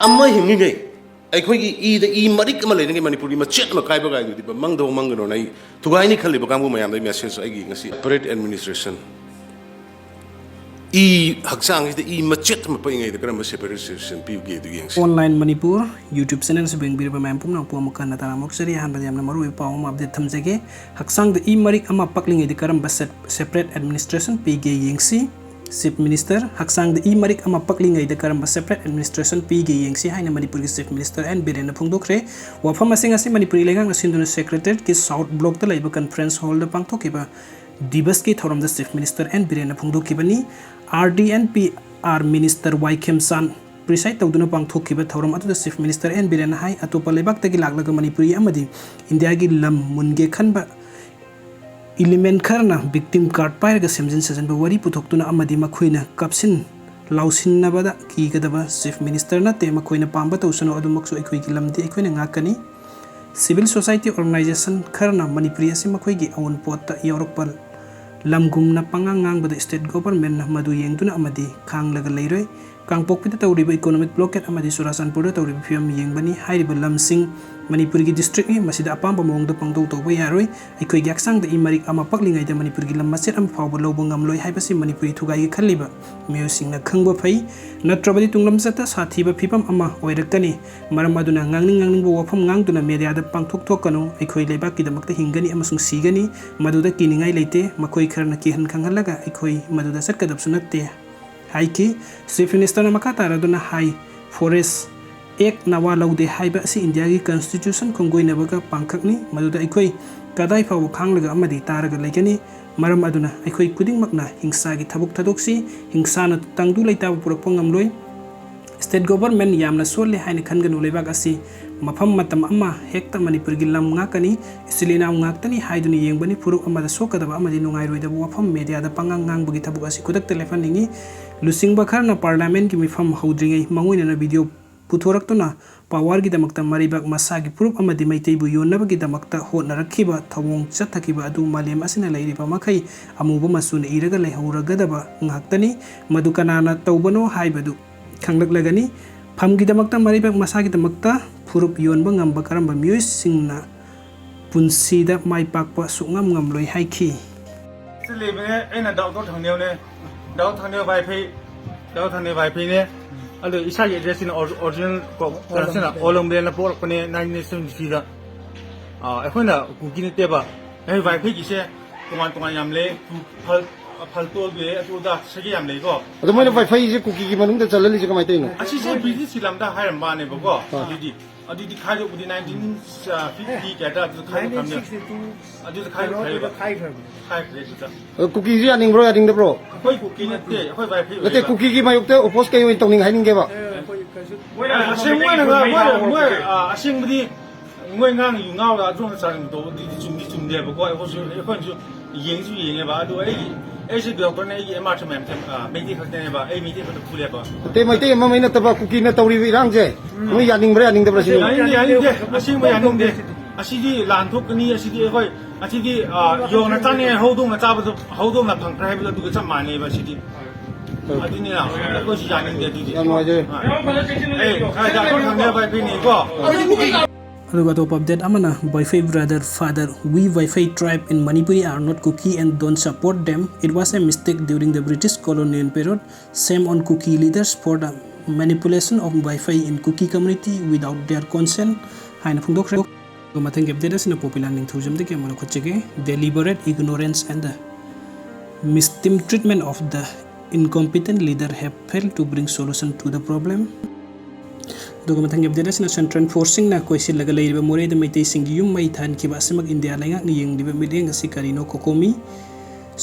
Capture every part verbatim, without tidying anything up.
ꯑꯃ ꯍꯤꯡꯉꯤꯉꯩ ꯑꯩꯈꯣꯏꯒꯤ ꯏꯗ ꯏ ꯃꯔꯤꯛ ꯑꯃ ꯂꯩꯔꯤꯉꯩ ꯃꯅꯤꯄꯨꯔꯒꯤ ꯃꯆꯦꯠ ꯑꯃ ꯀꯥꯏꯕ ꯀꯥꯏꯗꯨꯗꯤ ꯃꯪꯗ ꯃꯪꯒꯅꯣꯅ ꯑꯩ ꯊꯨꯒꯥꯏꯅꯤ ꯈꯜꯂꯤꯕ ꯀꯥꯡꯕꯨ ꯃꯌꯥꯝꯗ ꯑꯩ ꯃꯦꯁꯦꯖ ꯑꯩꯒꯤ ꯉꯁꯤ ꯁꯦꯄꯔꯦꯠ ꯑꯦꯗꯃꯤꯅꯤꯁꯇ꯭ꯔꯦꯁꯟ ꯏ ꯍꯛꯆꯥꯡꯁꯤꯗ ꯏ ꯃꯆꯦꯠ ꯑꯃ ꯄꯛꯏꯉꯩꯗ ꯀꯔꯝꯕ ꯁꯦꯄꯔꯦꯠ ꯑꯦꯗꯃꯤꯅꯤꯁꯇ꯭ꯔꯦꯁꯟ ꯄꯤꯕꯒꯦ ꯑꯗꯨ ꯌꯦꯡꯁꯤ꯫ Online Manipur YouTube channel ꯑꯁꯤꯕꯨ ꯌꯦꯡꯕꯤꯔꯤꯕ ꯃꯌꯥꯝ ꯄꯨꯝꯅꯃꯛꯄꯨ ꯑꯃꯨꯛ ꯍꯟꯅ ꯇꯔꯥꯝꯅ ꯑꯣꯛꯆꯔꯤ꯫ ꯑꯍꯥꯟꯕꯗ ꯌꯥꯝꯅ ꯃꯔꯨꯑꯣꯏꯕ ꯄꯥꯎ ꯑꯃ ꯑꯞꯗꯦꯠ ꯊꯝꯖꯒꯦ꯫ ꯍꯛꯆꯥꯡꯗ ꯏ ꯃꯔꯤꯛ ꯑꯃ ꯄꯛꯂꯤꯉꯩꯗ ꯀꯔꯝꯕ ꯁꯦꯞ-, ꯁꯦꯄꯔꯦꯠ ꯑꯦꯗꯃꯤꯅꯤꯁꯇ꯭ꯔꯦꯁꯟ ꯄꯤꯒꯦ ꯌꯦꯡꯁꯤ꯫ ꯆꯤꯐ ꯃꯤꯅꯤꯁꯇꯔ, ꯍꯛꯆꯥꯡꯗ ꯏ ꯃꯔꯤꯛ ꯑꯃ ꯄꯛꯂꯤꯉꯩꯗ ꯀꯔꯝꯕ ꯁꯦꯄꯔꯦꯠ ꯑꯦꯗꯃꯤꯅꯤꯁꯇ꯭ꯔꯦꯁꯟ ꯄꯤꯒꯦ ꯌꯦꯡꯁꯤ ꯍꯥꯏꯅ ꯃꯅꯤꯄꯨꯔꯒꯤ ꯆꯤꯐ ꯃꯤꯅꯤꯁꯇꯔ ꯑꯦꯟ ꯕꯤꯔꯦꯟꯅ ꯐꯣꯡꯗꯣꯛꯈ꯭ꯔꯦ꯫ ꯋꯥꯐꯝ ꯑꯁꯤꯡ ꯑꯁꯤ ꯃꯅꯤꯄꯨꯔꯤ ꯂꯩꯉꯥꯛꯅ ꯁꯤꯟꯗꯨꯅ ꯁꯦꯀ꯭ꯔꯦꯇꯔꯤꯌꯦꯠꯀꯤ ꯁꯥꯎꯠ ꯕ꯭ꯂꯣꯛꯇ ꯂꯩꯕ ꯀꯟꯐꯔꯦꯟꯁ ꯍꯣꯜꯗ ꯄꯥꯡꯊꯣꯛꯈꯤꯕ ꯗꯤꯕꯁꯀꯤ ꯊꯧꯔꯝꯗ ꯆꯤꯐ ꯃꯤꯅꯤꯁꯇꯔ ꯑꯦꯟ ꯕꯤꯔꯦꯟꯅ ꯐꯣꯡꯗꯣꯛꯈꯤꯕꯅꯤ꯫ R D N P R minister Y Khemchand preside ꯇꯧꯗꯨꯅ ꯄꯥꯡꯊꯣꯛꯈꯤꯕ ꯊꯧꯔꯝ ꯑꯗꯨꯗ ꯆꯤꯐ ꯃꯤꯅꯤꯁꯇꯔ ꯑꯦꯟ ꯕꯤꯔꯦꯟꯅ ꯍꯥꯏ, ꯑꯇꯣꯞꯄ ꯂꯩꯕꯥꯛꯇꯒꯤ ꯂꯥꯛꯂꯒ ꯃꯅꯤꯄꯨꯔꯤ ꯑꯃꯗꯤ ꯏꯟꯗꯤꯌꯥꯒꯤ ꯂꯝ ꯃꯨꯟꯒꯦ ꯈꯟꯕ ꯏꯂꯤꯃꯦꯟ ꯈꯔꯅ ꯚꯤꯛꯇꯤꯝ ꯀꯥꯔꯗ ꯄꯥꯏꯔꯒ ꯁꯦꯝꯖꯤꯟ ꯁꯥꯖꯤꯟꯕ ꯋꯥꯔꯤ ꯄꯨꯊꯣꯛꯇꯨꯅ ꯑꯃꯗꯤ ꯃꯈꯣꯏꯅ ꯀꯥꯞꯁꯤꯟ ꯂꯥꯎꯁꯤꯟꯅꯕꯗ ꯀꯤꯒꯗꯕ ꯆꯤꯐ ꯃꯤꯅꯤꯁꯇꯔ ꯅꯠꯇꯦ, ꯃꯈꯣꯏꯅ ꯄꯥꯝꯕ ꯇꯧꯁꯅꯨ, ꯑꯗꯨꯃꯛꯁꯨ ꯑꯩꯈꯣꯏꯒꯤ ꯂꯝꯗꯤ ꯑꯩꯈꯣꯏꯅ ꯉꯥꯛꯀꯅꯤ꯫ ꯁꯤꯚꯤꯜ ꯁꯣꯁꯥꯏꯇꯤ ꯑꯣꯔꯒꯅꯥꯏꯖꯦꯁꯟ ꯈꯔꯅ ꯃꯅꯤꯄꯨꯔꯤ ꯑꯁꯤ ꯃꯈꯣꯏꯒꯤ ꯑꯋꯨꯟꯄꯣꯠꯇ ꯌꯥꯎꯔꯛꯄ ꯂꯝꯒꯨꯝꯅ ꯄꯉꯥꯡ ꯉꯥꯡꯕꯗ ꯁ꯭ꯇꯦꯠ ꯒꯣꯚꯔꯟꯃꯦꯟꯠꯅ ꯃꯗꯨ ꯌꯦꯡꯗꯨꯅ ꯑꯃꯗꯤ ꯈꯥꯡꯂꯒ ꯂꯩꯔꯣꯏ꯫ ꯀꯥꯡꯄꯣꯛꯄꯤꯗ ꯇꯧꯔꯤꯕ ꯏꯀꯣꯅꯣꯃꯤꯛ ꯕ꯭ꯂꯣꯀꯦꯠ ꯑꯃꯗꯤ ꯆꯨꯔꯥꯆꯥꯟꯄꯨꯔꯗ ꯇꯧꯔꯤꯕ ꯐꯤꯕꯝ ꯌꯦꯡꯕꯅꯤ꯫ ꯍꯥꯏꯔꯤꯕ ꯂꯝꯁꯤꯡ ꯃꯅꯤꯄꯨꯔꯒꯤ ꯗꯤꯁꯇ꯭ꯔꯤꯛꯅꯤ, ꯃꯁꯤꯗ ꯑꯄꯥꯝꯕ ꯃꯑꯣꯡꯗ ꯄꯪꯇꯧ ꯇꯧꯕ ꯌꯥꯔꯣꯏ꯫ ꯑꯩꯈꯣꯏꯒꯤ ꯍꯛꯆꯥꯡꯗ ꯏ ꯃꯔꯤꯛ ꯑꯃ ꯄꯛꯂꯤꯉꯩꯗ ꯃꯅꯤꯄꯨꯔꯒꯤ ꯂꯝ ꯃꯆꯦꯠ ꯑꯃ ꯐꯥꯎꯕ ꯂꯧꯕ ꯉꯝꯂꯣꯏ ꯍꯥꯏꯕꯁꯤ ꯃꯅꯤꯄꯨꯔꯤ ꯊꯨꯒꯥꯏꯒꯦ ꯈꯜꯂꯤꯕ ꯃꯤꯑꯣꯏꯁꯤꯡꯅ ꯈꯪꯕ ꯐꯩ꯫ ꯅꯠꯇ꯭ꯔꯕꯗꯤ ꯇꯨꯡꯂꯝꯆꯠꯇ ꯁꯥꯊꯤꯕ ꯐꯤꯕꯝ ꯑꯃ ꯑꯣꯏꯔꯛꯀꯅꯤ꯫ ꯃꯔꯝ ꯑꯗꯨꯅ ꯉꯥꯡꯅꯤꯡ ꯉꯥꯡꯅꯤꯡꯕ ꯋꯥꯐꯝ ꯉꯥꯡꯗꯨꯅ ꯃꯦꯗꯤꯌꯥꯗ ꯄꯥꯡꯊꯣꯛ ꯊꯣꯛꯀꯅꯨ꯫ ꯑꯩꯈꯣꯏ ꯂꯩꯕꯥꯛꯀꯤꯗꯃꯛꯇ ꯍꯤꯡꯒꯅꯤ ꯑꯃꯁꯨꯡ ꯁꯤꯒꯅꯤ꯫ ꯃꯗꯨꯗ ꯀꯤꯅꯤꯡꯉꯥꯏ ꯂꯩꯇꯦ꯫ ꯃꯈꯣꯏ ꯈꯔꯅ ꯀꯤꯍꯟ ꯈꯪꯍꯜꯂꯒ ꯑꯩꯈꯣꯏ ꯃꯗꯨꯗ ꯆꯠꯀꯗꯕꯁꯨ ꯅꯠꯇꯦ ꯍꯥꯏꯈꯤ꯫ ꯆꯤꯐ ꯃꯤꯅꯤꯁꯇꯔꯅ ꯃꯈꯥ ꯇꯥꯔꯗꯨꯅ ꯍꯥꯏ, ꯐꯣꯔꯦꯁ ꯑꯦꯛ ꯅꯋꯥ ꯂꯧꯗꯦ ꯍꯥꯏꯕ ꯑꯁꯤ ꯏꯟꯗꯤꯌꯥꯒꯤ ꯀꯟꯁꯇꯤꯇ꯭ꯌꯨꯁꯟ ꯈꯣꯡꯒꯣꯏꯅꯕꯒ ꯄꯥꯡꯈꯛꯅꯤ꯫ ꯃꯗꯨꯗ ꯑꯩꯈꯣꯏ ꯀꯗꯥꯏ ꯐꯥꯎꯕ ꯈꯥꯡꯂꯒ ꯑꯃꯗꯤ ꯇꯥꯔꯒ ꯂꯩꯒꯅꯤ? ꯃꯔꯝ ꯑꯗꯨꯅ ꯑꯩꯈꯣꯏ ꯈꯨꯗꯤꯡꯃꯛꯅ ꯍꯤꯡꯁꯥꯒꯤ ꯊꯕꯛ ꯊꯥꯗꯣꯛꯁꯤ꯫ ꯍꯤꯡꯁꯥꯅ ꯇꯪꯗꯨ ꯂꯩꯇꯥꯕ ꯄꯨꯔꯛꯄ ꯉꯝꯂꯣꯏ꯫ ꯁ꯭ꯇꯦꯠ ꯒꯣꯚꯔꯟꯃꯦꯟꯠ ꯌꯥꯝꯅ ꯁꯣꯜꯂꯦ ꯍꯥꯏꯅ ꯈꯟꯒꯅꯨ꯫ ꯂꯩꯕꯥꯛ ꯑꯁꯤ ꯃꯐꯝ ꯃꯇꯝ ꯑꯃ ꯍꯦꯛꯇ ꯃꯅꯤꯄꯨꯔꯒꯤ ꯂꯝ ꯉꯥꯛꯀꯅꯤ, ꯏꯆꯤꯜ ꯏꯅꯥꯎ ꯉꯥꯛꯇꯅꯤ ꯍꯥꯏꯗꯨꯅ ꯌꯦꯡꯕꯅꯤ꯫ ꯐꯨꯔꯨꯞ ꯑꯃꯗ ꯁꯣꯛꯀꯗꯕ ꯑꯃꯗꯤ ꯅꯨꯡꯉꯥꯏꯔꯣꯏꯗꯕ ꯋꯥꯐꯝ ꯃꯦꯗꯤꯌꯥꯗ ꯄꯉꯥꯡ ꯉꯥꯡꯕꯒꯤ ꯊꯕꯛ ꯑꯁꯤ ꯈꯨꯗꯛꯇ ꯂꯦꯞꯍꯟꯅꯤꯡꯏ꯫ ꯂꯨꯆꯤꯡꯕ ꯈꯔꯅ ꯄꯥꯔꯂꯤꯌꯥꯃꯦꯟꯠꯀꯤ ꯃꯤꯐꯝ ꯍꯧꯗ꯭ꯔꯤꯉꯩ ꯃꯥꯡꯑꯣꯏꯅꯅ ꯚꯤꯗꯤꯑꯣ ꯄꯨꯊꯣꯔꯛꯇꯨꯅ ꯄꯥꯋꯔꯒꯤꯗꯃꯛꯇ ꯃꯔꯩꯕꯥꯛ ꯃꯁꯥꯒꯤ ꯐꯨꯔꯨꯞ ꯑꯃꯗꯤ ꯃꯩꯇꯩꯕꯨ ꯌꯣꯟꯅꯕꯒꯤꯗꯃꯛꯇ ꯍꯣꯠꯅꯔꯛꯈꯤꯕ ꯊꯧꯑꯣꯡ ꯆꯠꯊꯈꯤꯕ ꯑꯗꯨ ꯃꯥꯂꯦꯝ ꯑꯁꯤꯅ ꯂꯩꯔꯤꯕ ꯃꯈꯩ ꯑꯃꯨꯕ ꯃꯆꯨꯅ ꯏꯔꯒ ꯂꯩꯍꯧꯔꯒꯗꯕ ꯉꯥꯛꯇꯅꯤ꯫ ꯃꯗꯨ ꯀꯅꯥꯅ ꯇꯧꯕꯅꯣ ꯍꯥꯏꯕꯗꯨ ꯈꯪꯂꯛꯂꯒꯅꯤ꯫ ꯐꯝꯒꯤꯗꯃꯛꯇ, ꯃꯔꯩꯕꯥꯛ ꯃꯁꯥꯒꯤꯗꯃꯛꯇ ꯐꯨꯔꯨꯞ ꯌꯣꯟꯕ ꯉꯝꯕ ꯀꯔꯝꯕ ꯃꯤꯑꯣꯏꯁꯤꯡꯅ ꯄꯨꯟꯁꯤꯗ ꯃꯥꯏ ꯄꯥꯛꯄ ꯁꯨꯛꯉꯝ ꯉꯝꯂꯣꯏ ꯍꯥꯏꯈꯤ? ꯂꯩꯕꯅꯦ꯫ ꯑꯩꯅ ꯗꯥꯎꯇꯣꯔ ꯊꯪꯅꯦꯜꯅꯦ꯫ ꯗꯥꯎ ꯊꯪꯅꯦꯜ ꯋꯥꯏꯐꯩ꯫ ꯗꯥꯎ ꯊꯪꯅꯦꯜ ꯋꯥꯏꯐꯩꯅꯦ꯫ ꯑꯗꯣ ꯏꯁꯥꯒꯤ ꯑꯦꯗ꯭ꯔꯦꯁꯁꯤꯅ ꯑꯣꯔꯤ-, ꯑꯣꯔꯤꯖꯤꯅꯦꯜ ꯀꯣ-, ꯀꯩꯅꯣꯁꯤꯅ ꯑꯣꯜ ꯏꯟꯗꯤꯌꯥꯅ ꯄꯣꯔꯛꯄꯅꯦ, ꯅꯥꯏꯟꯇꯤꯟ ꯁꯚꯦꯟꯇꯤ ꯊ꯭ꯔꯤꯗ꯫ ꯑꯥ, ꯑꯩꯈꯣꯏꯅ ꯀꯨꯀꯤ ꯅꯠꯇꯦꯕ꯫ ꯑꯩ ꯋꯥꯏꯐꯩꯒꯤꯁꯦ ꯇꯣꯉꯥꯟ ꯇꯣꯉꯥꯟ ꯌꯥꯝ ꯂꯩ꯫ ꯐꯜ-, ꯐꯜꯇꯣꯜꯒꯤ ꯑꯗꯨ ꯑꯗꯥ ꯁꯤꯒꯤ ꯌꯥꯝ ꯂꯩꯀꯣ꯫ ꯑꯗꯣ ꯃꯣꯏꯅ ꯋꯥꯏꯐꯩꯁꯦ ꯀꯨꯀꯤꯒꯤ ꯃꯅꯨꯡꯗ ꯆꯜꯍꯜꯂꯤꯁꯦ ꯀꯃꯥꯏꯅ ꯇꯧꯔꯤꯅꯣ? ꯑꯁꯤꯁꯦ ꯕ꯭ꯔꯤꯇꯤꯁꯀꯤ ꯂꯝꯗ ꯍꯥꯏꯔꯝꯕꯅꯦꯕꯀꯣ꯫ ꯑꯥ꯫ ꯑꯗꯨꯗꯤ, ꯑꯗꯨꯗꯤ ꯈꯥꯏꯗꯣꯛꯄꯗꯤ ꯅꯥꯏꯟꯇꯤꯟ ꯐꯤꯐꯇꯤ ꯀꯌꯥꯗ ꯑꯗꯨ ꯈꯥꯏꯗꯣꯛꯈ꯭ꯔꯕꯅꯦ꯫ ꯅꯥꯏꯟꯇꯤꯟ ꯁꯤꯛꯁꯇꯤ ꯇꯨ ꯑꯗꯨꯗ ꯈꯥꯏꯗꯣꯛꯈ꯭ꯔꯦꯕ꯫ ꯀꯩꯅꯣꯗꯨꯗ ꯈꯥꯏꯈ꯭ꯔꯕꯅꯦ꯫ ꯈꯥꯏꯈ꯭ꯔꯦ ꯑꯗꯨꯗ꯫ ꯑꯗꯣ ꯀꯨꯀꯤꯁꯦ ꯌꯥꯅꯤꯡꯕ꯭ꯔꯣ, ꯌꯥꯅꯤꯡꯗꯕ꯭ꯔꯣ? ꯑꯩꯈꯣꯏ ꯀꯨꯀꯤ ꯅꯠꯇꯦ, ꯑꯩꯈꯣꯏ ꯋꯥꯏꯐꯩ ꯅꯠꯇꯦ, ꯑꯣꯏꯌꯦꯕ꯫ ꯀꯨꯀꯤꯒꯤ ꯃꯥꯌꯣꯛꯇ ꯑꯣꯄꯣꯁ ꯀꯩ ꯑꯣꯏꯅ ꯇꯧꯅꯤꯡ ꯍꯥꯏꯅꯤꯡꯒꯦꯕ? ꯑꯦ, ꯑꯩꯈꯣꯏ ꯀꯩꯁꯨ ꯑꯁꯦꯡꯕ ꯑꯣꯏꯅ ꯉꯥꯡ-, ꯃꯣꯏ, ꯃꯣꯏ, ꯑ, ꯑꯁꯦꯡꯕꯗꯤ ꯃꯣꯏ ꯉꯥꯡ ꯌꯨ ꯉꯥꯎꯔꯒ ꯑꯗꯨꯝ ꯆꯥꯔꯝ ꯇꯧꯕꯗꯤ ꯆꯨꯝꯗꯤ ꯆꯨꯝꯗꯦꯕꯀꯣ꯫ ꯑꯩꯈꯣꯏꯁꯨ, ꯑꯩꯈꯣꯏꯅꯁꯨ ꯌꯦꯡꯁꯨ ꯌꯦꯡꯉꯦꯕ꯫ ꯑꯗꯨ ꯑꯩꯒꯤ, ꯑꯩꯁꯦ ꯗꯣꯛꯇꯔꯅ ꯑꯩꯒꯤ ꯑꯦꯝ ꯑꯥꯔ ꯁꯤ ꯃꯌꯥꯝꯁꯦ, ꯑ, ꯃꯩꯇꯩ ꯈꯛꯇꯅꯦꯕ꯫ ꯑꯩ ꯃꯩꯇꯩ ꯈꯛꯇ ꯐꯨꯂꯦꯕ꯫ ꯑꯇꯩ ꯃꯩꯇꯩ ꯑꯃꯃꯩ ꯅꯠꯇꯕ ꯀꯨꯀꯤꯅ ꯇꯧꯔꯤꯕ ꯏꯔꯥꯡꯁꯦ ꯅꯣꯏ ꯌꯥꯅꯤꯡꯕ꯭ꯔꯥ ꯌꯥꯅꯤꯡꯗꯕ꯭ꯔꯥ ꯁꯤꯅꯤ? ꯌꯥꯅꯤꯡꯗꯦ, ꯌꯥꯅꯤꯡꯗꯦ꯫ ꯑꯁꯦꯡꯕ ꯌꯥꯅꯤꯡꯗꯦ꯫ ꯑꯁꯤꯗꯤ ꯂꯥꯟ ꯊꯣꯛꯀꯅꯤ꯫ ꯑꯁꯤꯗꯤ ꯑꯩꯈꯣꯏ, ꯑꯁꯤꯗꯤ, ꯑ, ꯌꯣꯡꯅ ꯆꯥꯅꯤꯡꯉꯥꯏ ꯍꯧꯗꯣꯡꯅ ꯆꯥꯕꯗꯣ, ꯍꯧꯗꯣꯡꯅ ꯐꯪꯈ꯭ꯔꯦ ꯍꯥꯏꯕꯗꯣ ꯑꯗꯨꯒ ꯆꯞ ꯃꯥꯟꯅꯩꯕ ꯁꯤꯗꯤ꯫ ꯑꯗꯨꯅꯤꯅ ꯑꯩꯈꯣꯏꯁꯨ ꯌꯥꯅꯤꯡꯗꯦ ꯑꯗꯨꯗꯤ꯫ ꯌꯥꯝ ꯅꯨꯡꯉꯥꯏꯖꯔꯦ꯫ ꯑ꯫ ꯑꯦ, ꯑ, ꯗꯥꯛꯇꯔ ꯈꯪꯅꯕ ꯑꯩꯈꯣꯏꯅꯤꯀꯣ꯫ ꯑꯗꯨꯒ ꯑꯇꯣꯞꯄ ꯑꯞꯗꯦꯠ ꯑꯃꯅ, Vaifei brother, father, we Vaifei tribe in Manipuri are not Kuki and don't support them. It was a mistake during the British colonial period. Shame on Kuki leaders for the manipulation of Vaifei in Kuki community without their consent ꯍꯥꯏꯅ ꯐꯣꯡꯗꯣꯛꯈ꯭ꯔꯦ꯫ ꯑꯗꯨꯒ ꯃꯊꯪꯒꯤ update ꯑꯁꯤꯅ ꯄꯣꯄꯤꯂꯥ ꯅꯤꯡꯊꯧꯖꯝꯗꯒꯤ ꯑꯃꯨꯛ ꯂꯧꯈꯠꯆꯒꯦ꯫ Deliberate ignorance and the mistreatment of the incompetent leader have failed to bring solution to the problem. ꯑꯗꯨꯒ ꯃꯊꯪꯒꯤ update ꯑꯁꯤꯅ central ꯐꯣꯔꯁꯁꯤꯡꯅ ꯀꯣꯏꯁꯤꯜꯂꯒ ꯂꯩꯔꯤꯕ ꯃꯣꯔꯦꯗ ꯃꯩꯇꯩꯁꯤꯡꯒꯤ ꯌꯨꯝ ꯃꯩ ꯊꯥꯍꯟꯈꯤꯕ ꯑꯁꯤꯃꯛ ꯏꯟꯗꯤꯌꯥ ꯂꯩꯉꯥꯛꯅ ꯌꯦꯡꯂꯤꯕ ꯃꯤꯠꯌꯦꯡ ꯑꯁꯤ ꯀꯔꯤꯅꯣ? ꯀꯣꯀꯣꯃꯤ꯫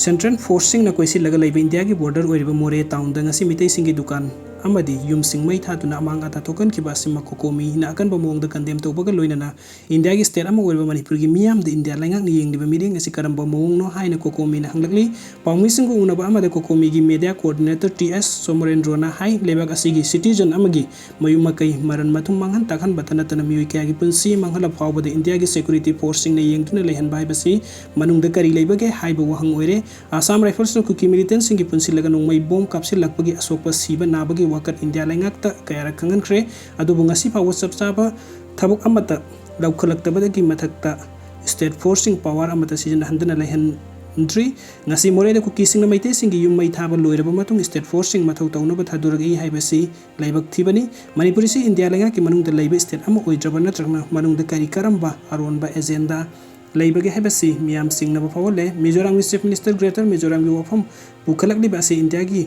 ꯁꯦꯟꯇ꯭ꯔꯦꯜ ꯐꯣꯔꯁꯁꯤꯡꯅ ꯀꯣꯏꯁꯤꯜꯂꯒ ꯂꯩꯕ ꯏꯟꯗꯤꯌꯥꯒꯤ ꯕꯣꯔꯗꯔ ꯑꯣꯏꯔꯤꯕ ꯃꯣꯔꯦ ꯇꯥꯎꯟꯗ ꯉꯁꯤ ꯃꯤꯇꯩꯁꯤꯡꯒꯤ ꯗꯨꯀꯥꯟ ꯑꯃꯗꯤ ꯌꯨꯝꯁꯤꯡ ꯃꯩ ꯊꯥꯗꯨꯅ ꯑꯃꯥꯡ ꯑꯇꯥ ꯊꯣꯛꯍꯟꯈꯤꯕ ꯑꯁꯤꯃꯛ ꯀꯣꯀꯣꯃꯤꯅ ꯑꯀꯟꯕ ꯃꯑꯣꯡꯗ ꯀꯟꯗꯦꯝ ꯇꯧꯕꯒ ꯂꯣꯏꯅꯅ ꯏꯟꯗꯤꯌꯥꯒꯤ ꯁ꯭ꯇꯦꯠ ꯑꯃ ꯑꯣꯏꯔꯤꯕ ꯃꯅꯤꯄꯨꯔꯒꯤ ꯃꯤꯌꯥꯝꯗ ꯏꯟꯗꯤꯌꯥ ꯂꯩꯉꯥꯛꯅ ꯌꯦꯡꯂꯤꯕ ꯃꯤꯠꯌꯦꯡ ꯑꯁꯤ ꯀꯔꯝꯕ ꯃꯑꯣꯡꯅꯣ ꯍꯥꯏꯅ ꯀꯣꯀꯣꯃꯤꯅ ꯍꯪꯂꯛꯂꯤ꯫ ꯄꯥꯎꯃꯤꯁꯤꯡꯒ ꯎꯅꯕ ꯑꯃꯗ ꯀꯣꯀꯣꯃꯤꯒꯤ ꯃꯦꯗꯤꯌꯥ ꯀꯣꯑꯣꯔꯗꯤꯅꯦꯇꯔ ꯇꯤ ꯑꯦꯁ ꯁꯣꯃꯣꯔꯦꯟꯗ꯭ꯔꯣꯅ ꯍꯥꯏ, ꯂꯩꯕꯥꯛ ꯑꯁꯤꯒꯤ ꯁꯤꯇꯤꯖꯟ ꯑꯃꯒꯤ ꯃꯌꯨꯝ ꯃꯀꯩ, ꯃꯔꯟ ꯃꯊꯨꯝ ꯃꯥꯡꯍꯟ ꯇꯥꯛꯍꯟꯕꯇ ꯅꯠꯇꯅ ꯃꯤꯑꯣꯏ ꯀꯌꯥꯒꯤ ꯄꯨꯟꯁꯤ ꯃꯥꯡꯍꯜꯂ ꯐꯥꯎꯕꯗ ꯏꯟꯗꯤꯌꯥꯒꯤ ꯁꯦꯀ꯭ꯌꯨꯔꯤꯇꯤ ꯐꯣꯔꯁꯁꯤꯡꯅ ꯌꯦꯡꯗꯨꯅ ꯂꯩꯍꯟꯕ ꯍꯥꯏꯕꯁꯤ ꯃꯅꯨꯡꯗ ꯀꯔꯤ ꯂꯩꯕꯒꯦ ꯍꯥꯏꯕ ꯋꯥꯍꯪ ꯑꯣꯏꯔꯦ꯫ ꯑꯁꯥꯝ ꯔꯥꯏꯐꯜꯁꯅ ꯀꯨꯀꯤ ꯃꯤꯂꯤꯇꯦꯟꯁꯤꯡꯒꯤ ꯄꯨꯟꯁꯤꯜꯂꯒ ꯅꯣꯡꯃꯩ ꯕꯣꯝ ꯀꯥꯞꯁꯤꯜꯂꯛꯄꯒꯤ ꯑꯁꯣꯛꯄ ꯁꯤꯕ ꯅꯥꯕꯒꯤ ꯋꯥꯀꯠ ꯏꯟꯗꯤꯌꯥ ꯂꯩꯉꯥꯛꯇ ꯀꯌꯥꯔꯛ ꯈꯪꯍꯟꯈ꯭ꯔꯦ꯫ ꯑꯗꯨꯕꯨ ꯉꯁꯤ ꯐꯥꯎꯕ ꯆꯞ ꯆꯥꯕ ꯊꯕꯛ ꯑꯃꯠꯇ ꯂꯧꯈꯠꯂꯛꯇꯕꯗꯒꯤ ꯃꯊꯛꯇ state forceꯁꯤꯡ power ꯑꯃꯠꯇ ꯁꯤꯖꯤꯟꯅꯍꯟꯗꯅ ꯂꯩꯍꯟꯗ꯭ꯔꯤ꯫ ꯉꯁꯤ ꯃꯣꯔꯦꯗ ꯀꯨꯀꯤꯁꯤꯡꯅ ꯃꯩꯇꯩꯁꯤꯡꯒꯤ ꯌꯨꯝ ꯃꯩ ꯊꯥꯕ ꯂꯣꯏꯔꯕ ꯃꯇꯨꯡ state forceꯁꯤꯡ ꯃꯊꯧ ꯇꯧꯅꯕ ꯊꯥꯗꯣꯔꯛꯏ ꯍꯥꯏꯕꯁꯤ ꯂꯥꯏꯕꯛ ꯊꯤꯕꯅꯤ꯫ ꯃꯅꯤꯄꯨꯔ ꯑꯁꯤ ꯏꯟꯗꯤꯌꯥ ꯂꯩꯉꯥꯛꯀꯤ ꯃꯅꯨꯡꯗ ꯂꯩꯕ state ꯑꯃ ꯑꯣꯏꯗ꯭ꯔꯕ ꯅꯠꯇ꯭ꯔꯒꯅ ꯃꯅꯨꯡꯗ ꯀꯔꯤ ꯀꯔꯝꯕ ꯑꯔꯣꯟꯕ agenda ꯂꯩꯕꯒꯦ ꯍꯥꯏꯕꯁꯤ ꯃꯤꯌꯥꯝ ꯆꯤꯡꯅꯕ ꯐꯥꯎꯍꯜꯂꯦ꯫ ꯃꯤꯖꯣꯔꯥꯝꯒꯤ Chief Minister Greater ꯃꯤꯖꯣꯔꯥꯝꯒꯤ ꯋꯥꯐꯝ ꯄꯨꯈꯠꯂꯛꯂꯤꯕ ꯑꯁꯤ ꯏꯟꯗꯤꯌꯥꯒꯤ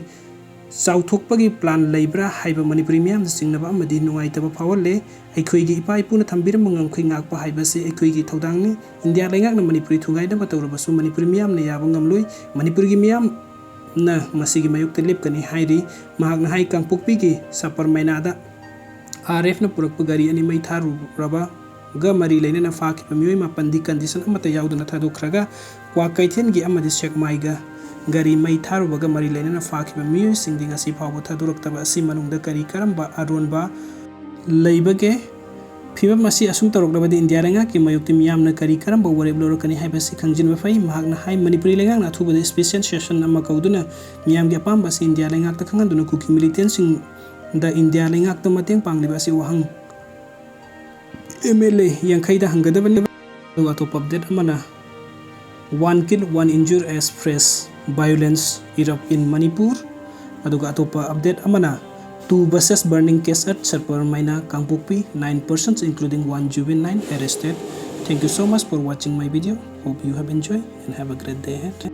ꯆꯥꯎꯊꯣꯛꯄꯒꯤ plan ꯂꯩꯕ꯭ꯔꯥ ꯍꯥꯏꯕ ꯃꯅꯤꯄꯨꯔꯤ ꯃꯤꯌꯥꯝꯅ ꯆꯤꯡꯅꯕ ꯑꯃꯗꯤ ꯅꯨꯡꯉꯥꯏꯇꯕ ꯐꯥꯎꯍꯜꯂꯦ꯫ ꯑꯩꯈꯣꯏꯒꯤ ꯏꯄꯥ ꯏꯄꯨꯅ ꯊꯝꯕꯤꯔꯝꯕ ꯉꯝꯈꯩ ꯉꯥꯛꯄ ꯍꯥꯏꯕꯁꯤ ꯑꯩꯈꯣꯏꯒꯤ ꯊꯧꯗꯥꯡꯅꯤ꯫ ꯏꯟꯗꯤꯌꯥ ꯂꯩꯉꯥꯛꯅ ꯃꯅꯤꯄꯨꯔꯤ ꯊꯨꯒꯥꯏꯅꯕ ꯇꯧꯔꯕꯁꯨ ꯃꯅꯤꯄꯨꯔꯤ ꯃꯤꯌꯥꯝꯅ ꯌꯥꯕ ꯉꯝꯂꯣꯏ꯫ ꯃꯅꯤꯄꯨꯔꯒꯤ ꯃꯤꯌꯥꯝꯅ ꯃꯁꯤꯒꯤ ꯃꯥꯌꯣꯛꯇ ꯂꯦꯞꯀꯅꯤ ꯍꯥꯏꯔꯤ꯫ ꯃꯍꯥꯛꯅ ꯍꯥꯏ, ꯀꯥꯡꯄꯣꯛꯄꯤꯒꯤ ꯁꯄꯔ ꯃꯩꯅꯥꯗ RFꯅ ꯄꯨꯔꯛꯄ ꯒꯥꯔꯤ ꯑꯅꯤ ꯃꯩ ꯊꯥꯔꯨꯕꯒ ꯃꯔꯤ ꯂꯩꯅꯅ ꯐꯥꯈꯤꯕ ꯃꯤꯑꯣꯏ ꯃꯥꯄꯟꯗꯤ condition ꯑꯃꯠꯇ ꯌꯥꯎꯗꯅ ꯊꯥꯗꯣꯛꯈ꯭ꯔꯒ ꯀ꯭ꯋꯥꯀꯩꯊꯦꯜꯒꯤ ꯑꯃꯗꯤ ꯁꯦꯛꯃꯥꯏꯒ ꯒꯥꯔꯤ ꯃꯩ ꯊꯥꯔꯨꯕꯒ ꯃꯔꯤ ꯂꯩꯅꯅ ꯐꯥꯈꯤꯕ ꯃꯤꯑꯣꯏꯁꯤꯡꯗꯤ ꯉꯁꯤ ꯐꯥꯎꯕ ꯊꯥꯗꯣꯔꯛꯇꯕ ꯑꯁꯤ ꯃꯅꯨꯡꯗ ꯀꯔꯤ ꯀꯔꯝꯕ ꯑꯔꯣꯟꯕ ꯂꯩꯕꯒꯦ? ꯐꯤꯕꯝ ꯑꯁꯤ ꯑꯁꯨꯝ ꯇꯧꯔꯛꯂꯕꯗꯤ ꯏꯟꯗꯤꯌꯥ ꯂꯩꯉꯥꯛꯀꯤ ꯃꯥꯌꯣꯛꯇ ꯃꯤꯌꯥꯝꯅ ꯀꯔꯤ ꯀꯔꯝꯕ ꯋꯥꯔꯦꯞ ꯂꯧꯔꯛꯀꯅꯤ ꯍꯥꯏꯕꯁꯤ ꯈꯪꯖꯤꯟꯕ ꯐꯩ꯫ ꯃꯍꯥꯛꯅ ꯍꯥꯏ, ꯃꯅꯤꯄꯨꯔꯤ ꯂꯩꯉꯥꯛꯅ ꯑꯊꯨꯕꯗ special session ꯑꯃ ꯀꯧꯗꯨꯅ ꯃꯤꯌꯥꯝꯒꯤ ꯑꯄꯥꯝꯕ ꯑꯁꯤ ꯏꯟꯗꯤꯌꯥ ꯂꯩꯉꯥꯛꯇ ꯈꯪꯍꯟꯗꯨꯅ ꯀꯨꯀꯤ militantꯁꯤꯡꯗ ꯏꯟꯗꯤꯌꯥ ꯂꯩꯉꯥꯛꯇ ꯃꯇꯦꯡ ꯄꯥꯡꯂꯤꯕ ꯑꯁꯤ ꯋꯥꯍꯪ MLA ꯌꯥꯡꯈꯩꯗ ꯍꯪꯒꯗꯕꯅꯤ꯫ ꯑꯗꯨꯒ ꯑꯇꯣꯞꯄ update ꯑꯃꯅ, "One kill, one injure as fresh violence erupt in Manipur"꯫ ꯑꯗꯨꯒ ꯑꯇꯣꯞꯄ update ꯑꯃꯅ, "Two buses burning case at Sarpar Maina, Kangpokpi, nine persons including one juvenile arrested." Thank you so much for watching my video. Hope you have enjoyed and have a great day ahead.